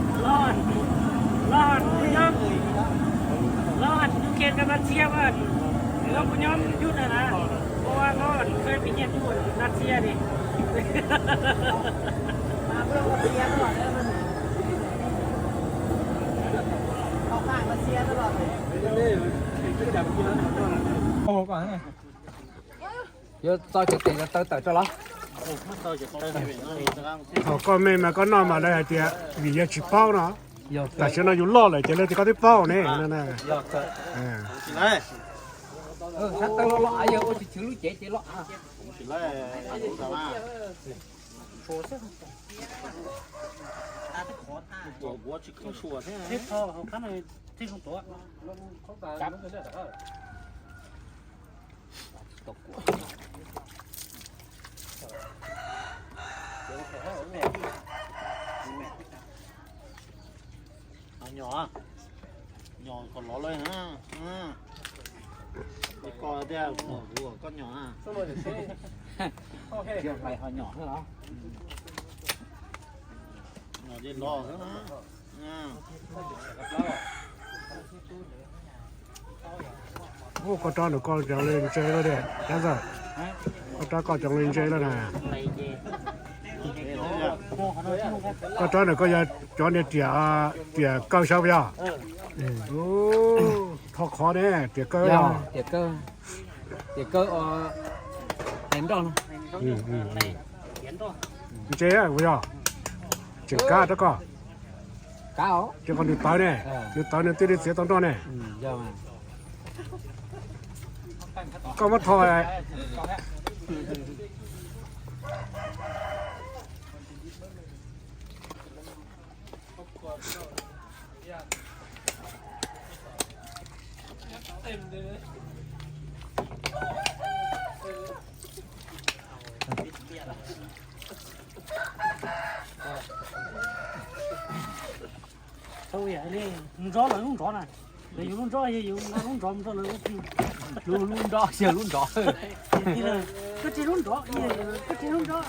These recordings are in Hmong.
Los, los, kuv nyob, los, kuv kem rau Nab Txiab, los kuv nyob yug na na, ua los khwv pim nyiaj tuaj Nab Txiab li. Yuav txo cov tes taw tawm rau los. Thaum koj me mas koj noj mas lawv hais tias vim yog tsis paub no, tam sim no yus loj lawm ces lawv tias koj twb paub ne. Sab taw los los yog ua tsis tshwm lub cev ces los. Nyom, nyom kom lov lawm na. Koj tias kuv koj nyom. Hlais ho nyom xwb los. Nyom ces lov xwb na. Ua koj rab ntawm koj cov li ntse lawm tiag, Cab Ntxawg. Koj rab koj cov li ntse lawm na. Koj rab ntawm koj yog cov niag riam, riam kawg sab puas yog? Thov qhov ne, riam kawg yog. Tiam kawg, tiam kawg os, hais nroj no. Ntse puas yog? Tseem kab rab koj. Kab os. Ces qhov nws tawv ne, nws tawv nws thiaj li txiav tau nroj ne. Koj muab tho. Ntsob los lub ntsob na, yus lub ntsob yog yus lub ntsob mus rau lawv lub. Lub, lub ntsob yog lub ntsob. Koj tsis lub ntsob, koj tsis lub ntsob.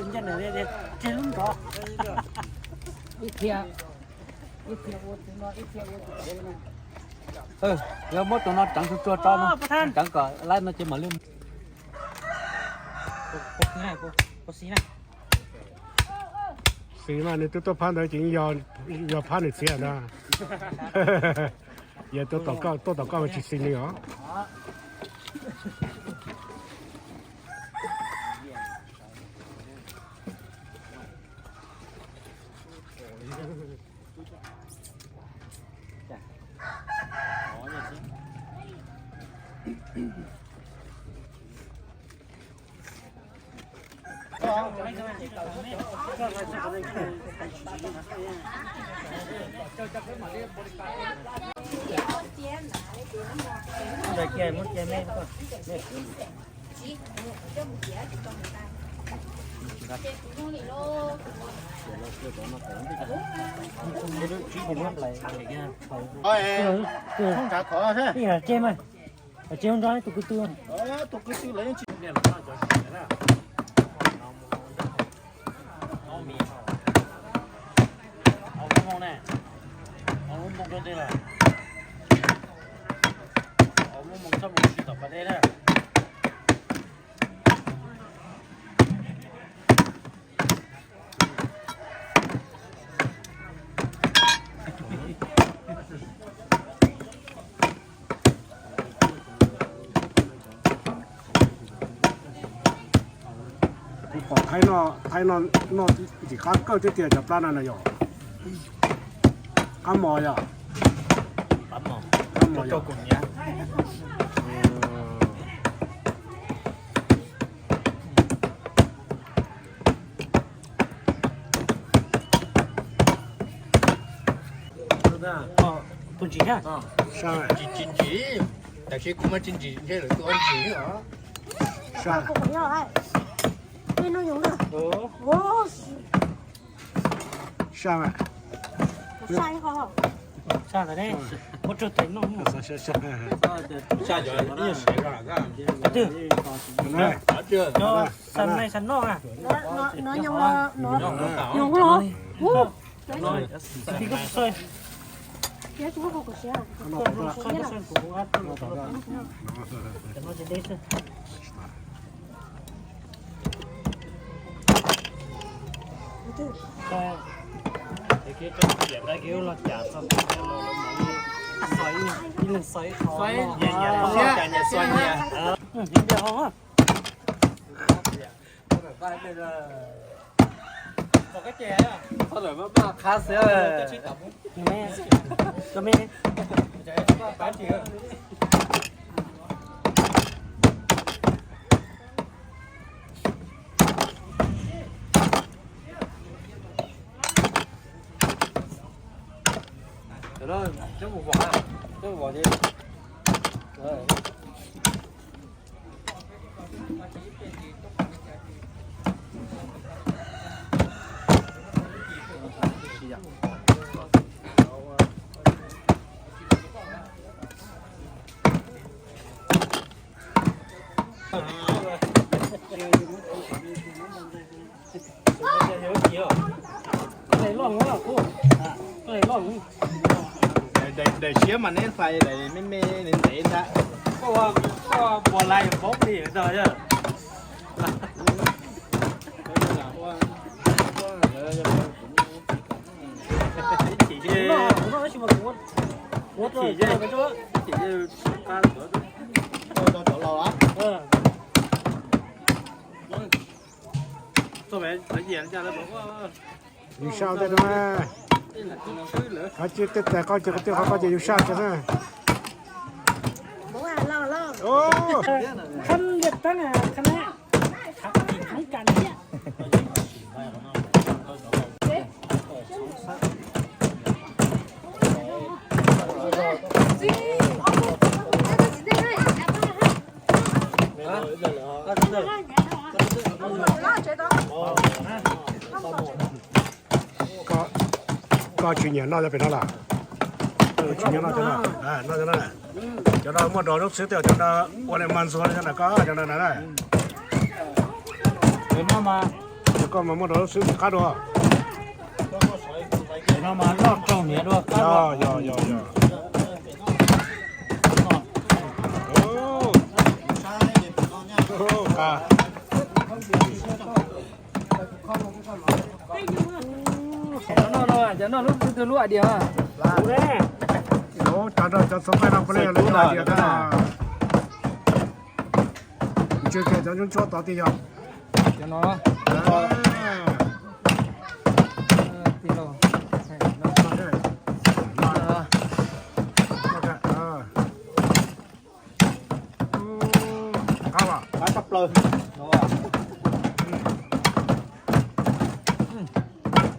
Ncaj ntawm tsis lub ntsob. Ib txhia, ib txhia ua tus no, ib txhia ua tus no. Lawv muab tus no tseev tsuag tsuag tso no, tseev kom laib no ces mam li. Xis mas nws twb tuaj phab ntawd ces yog phab nws txiv ntag. Yog tuaj tom koj mas tsis xis nws os. Ib yam tsis mas, tsis lub ntsob tus kwv tw. Tus kwv tw lawv yeej tsis. Kuv pom Thaib no, Thaib no noj ntxim qab kawg thiab tiag cov plab no na yom. Qab mos yom. Qab mos yom. Tus ntsis na. Tsis ntsim, tab sis kuv mas tsis ntsim ntshe lawv tus ntsim os. Saj. Saj. Saj ntawd ne, muab rau tais noj. Saj cov ib nyuag siav. Cov twg? Cov saj nai saj noj a. Daim siab mas neb hlais daim me me ntev ntag. Koj puas lais paub li tau. Yus saj tej no, koj cia tej tais koj cia tej qhov koj ces yus saj kiag na. Koj tsis nyiam noj cov pem no lawm? Koj tsis nyiam noj cov no, noj cov no. Cov no muaj dos lub xwb, tej cov no ua li mas ntxuag li na koj, cov no na. Cov koj mas muaj dos lub xwb qab dua. Yog, yog, yog, yog. Cov no, cov no lub twg lub hais tias cov no, cov txhob qaij no puav leej yog lawv cov hais tias thiab no. Ntshe kiag cov ntsuab ntsuab tod tiag yog. Cov no. Qab tshaj plaws.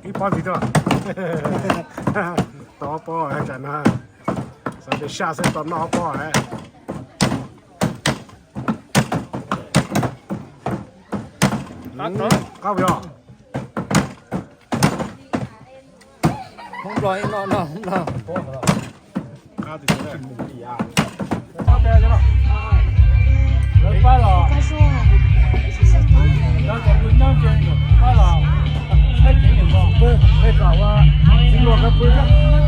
Ib pob ntxiv tuaj. Tau ob pob tsam no, xav tias saj xwb tau noj ob pob. Qab yog. Hmoob Nplog ib no no Hmoob Nplog. Lawv pab los, lawv kom pw nyob ntse, pab los, peb kom ua txiv hluas ko pw thiab.